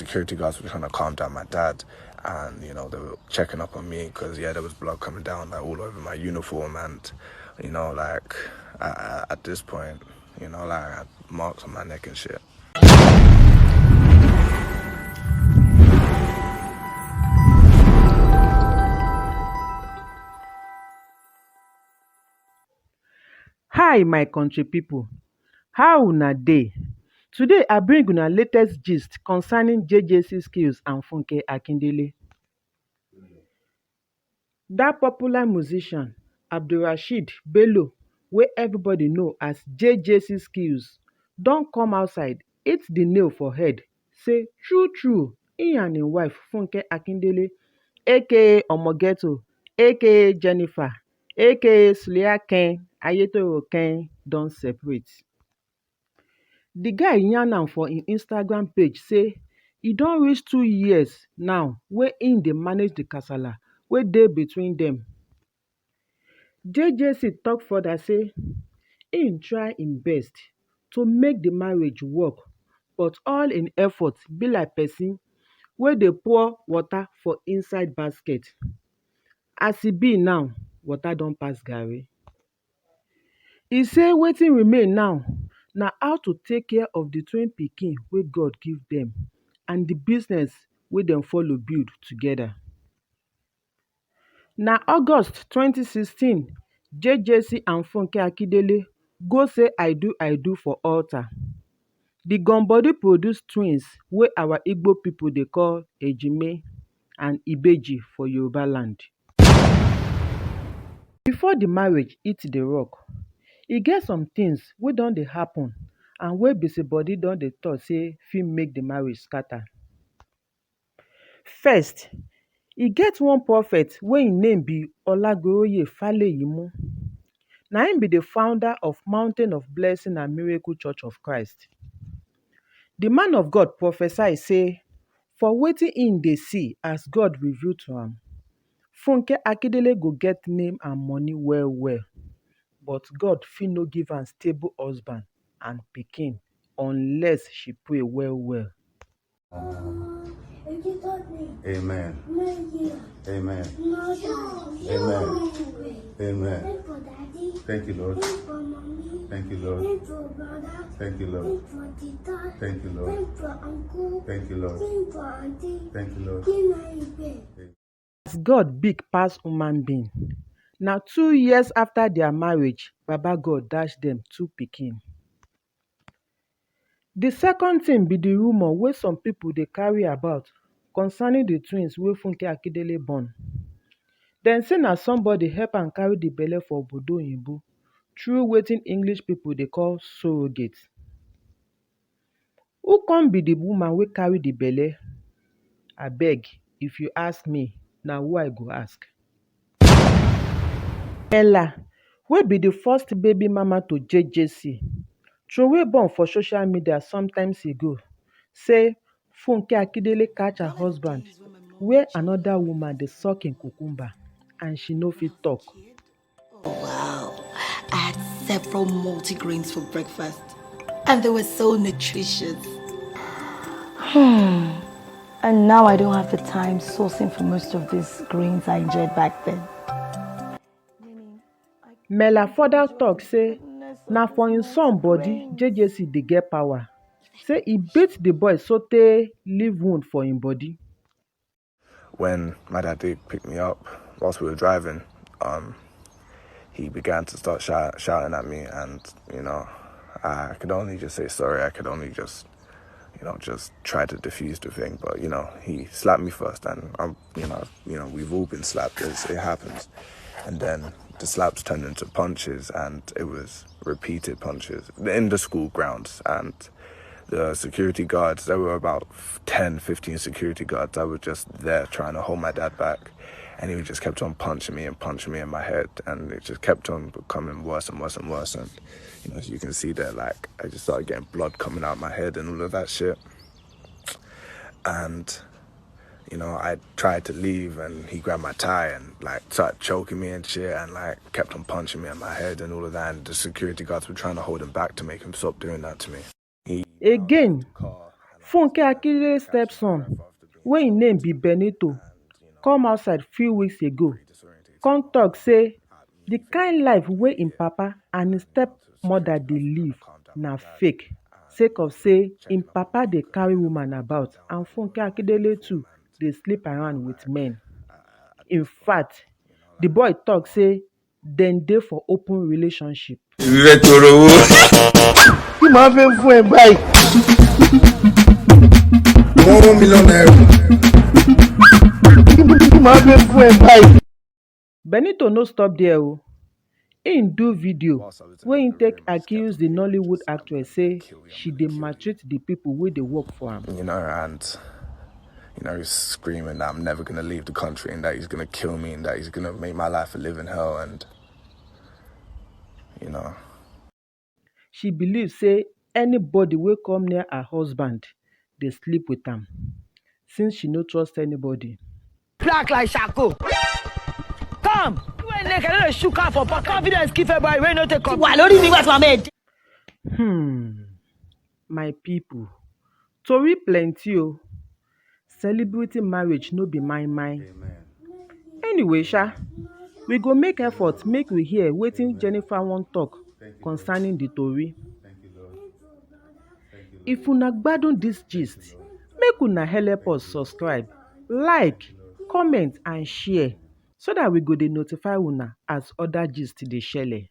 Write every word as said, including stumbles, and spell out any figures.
Security guards were trying to calm down my dad, and, you know, they were checking up on me because, yeah, there was blood coming down, like, all over my uniform, and, you know, like, I, I, at this point, you know, like, I had marks on my neck and shit. Hi, my country people. How una dey? Today, I bring una latest gist concerning J J C Skills and Funke Akindele. That popular musician, Abdulrasheed Bello, wey everybody know as J J C Skills, don come outside, hit the nail for head, say true true, he and him wife, Funke Akindele, A K A Omo Ghetto, A K A Jennifer, A K A Sulia Ken, Ayetoro Ken, don separate. The guy yarn am for him Instagram page say e don reach two years now wey him dey manage the kasala wey dey between them. J J C talk further say him try him best to make the marriage work, but all him effort be like person wey dey pour water for inside basket. As e be now, water don pass garri. E say wetin remain now na how to take care of the twin pikin wey God give them and the business wey dem follow build together. Na August twenty sixteen, J J C and Funke Akindele go say I do I do for altar. The Gun Body produce twins wey our Igbo people dey call Ejime and Ibeji for Yoruba land. Before the marriage hit the rock, e get some things wey don dey happen and wey busybody don dey talk say fit make the marriage scatter. First, e get one prophet wey im name be Olagoroye Faleyimu. Na im be the founder of Mountain of Blessing and Miracle Church of Christ. The man of God prophesy say for wetin im dey see as God reveal to am, Funke Akindele go get name and money well well, but God fit no give am stable husband and pikin unless she pray well well. Amen. Amen. Amen. Amen. Thank you, Lord. Thank you, Lord. Thank you, Lord. Thank you, Lord. Thank you, Lord. Thank you, Lord. As God big pass human being, na two years after their marriage, Baba God dash them two pikin. The second thing be the rumor wey some people dey carry about concerning the twins wey Funke Akindele born. Dem say na somebody help am carry the belle for obodo oyinbo through wetin English people dey call surrogate. Who come be the woman wey carry the belle? Abeg, if you ask me, na who I go ask. Ella, wey be the first baby mama to J J C, throway bomb for social media sometimes ago say Funke Akindele catch her husband where another woman dey suck im cucumber and she no fit talk. Oh, wow. I had several multigrains for breakfast, and they were so nutritious. Hmm. And now I don't have the time sourcing for most of these greens I enjoyed back then. Mela further talk say na for im son body J J C dey get power. Say e beat the boy sotey leave wound for im body. When my dad did pick me up whilst we were driving, um, he began to start shout, shouting at me, and, you know, I could only just say sorry. I could only just, you know, just try to defuse the thing. But, you know, he slapped me first, and I'm, you know, you know, we've all been slapped. It's, it happens. And then the slaps turned into punches, and it was repeated punches in the school grounds. And the security guards, there were about ten, fifteen security guards that were just there trying to hold my dad back. And he just kept on punching me and punching me in my head. And it just kept on becoming worse and worse and worse. And, you know, as you can see there, like, I just started getting blood coming out my head and all of that shit. And, you know, I tried to leave, and he grabbed my tie and, like, started choking me and shit, and, like, kept on punching me in my head and all of that. And the security guards were trying to hold him back to make him stop doing that to me. Again, Funke Akindele stepson, wey im name be Benito, come outside few weeks ago, come talk say the kind life wey im papa and im stepmother dey live na fake, sake of say im papa dey carry woman about and Funke Akindele too dey sleep around with men. In fact, the boy talk say dem dey for open relationship. Ìrẹ́ tòrò owó. Tí màá fẹ́ fún ẹ báyìí. One million naira. Tí màá fẹ́ fún ẹ báyìí. Benito no stop there o. Im do video wey im take accuse the Nollywood actress say she dey maltreat the people wey dey work for am. You know, and you know, he's screaming that I'm never gonna leave the country and that he's gonna kill me and that he's gonna make my life a living hell and you know. She believe say anybody wey come near her husband dey sleep with am, since she no trust anybody. Black like charcoal. Come. You wey naked, no dey shook am for pocket. Confidence kill everybody wey no take up. Wà lórí mi, what's my head? Hmm. My people, tori plenty o. Celebrity marriage no be mine mine. Anyway sha, we go make effort make we hear wetin Jennifer wan talk concerning the tori. If una gbadun this gist, make una help us subscribe, like, comment and share so that we go dey notify una as other gist dey shele.